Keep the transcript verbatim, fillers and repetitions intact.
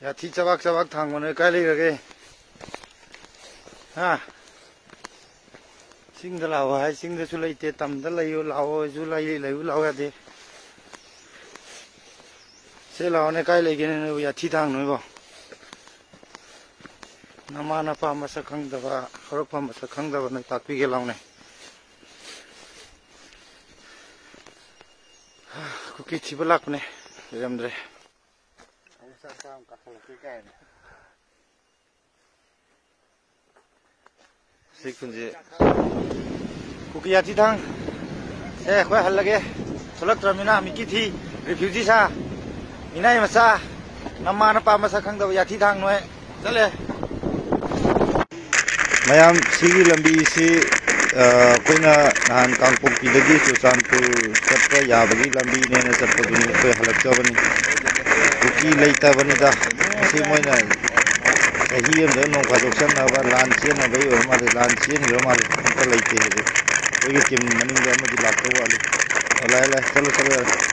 Yathi chavak chavak thang mane kai lei rage. Ha. Sing da lao hai, sing da chu lei te tam da lei u lao, chu lei lei u lao ya de. Se lao ne kai lei ke ne u yathi thang noi bo. Nama napa masa khang da ba, khorok pa masa khang da ba noi tak pi ke lao ne. Kuki thi balak ne. Ram dre. Sik kunji. Kuki yathi thang. Eh, khoi hal lage. Tholak tram mina mi kithi. Refugee sa. Mina masa. Nama napa masa khang da yathi thang noi. Chale. Mayam, sigi lambi si, ah, koina nahan Kangpokpi dagi Churachandpur chatpa yabagi lambi nena chatpa duni koi halak chabani. Kuki leita bani da. Si moina. Sahi am da nong ka doksan na ba lan chien na ba yo ma de lan chien yo ma de ta leite he. Koi ke tim maning da ma di lak to wa le. Lai lai, chalo chalo.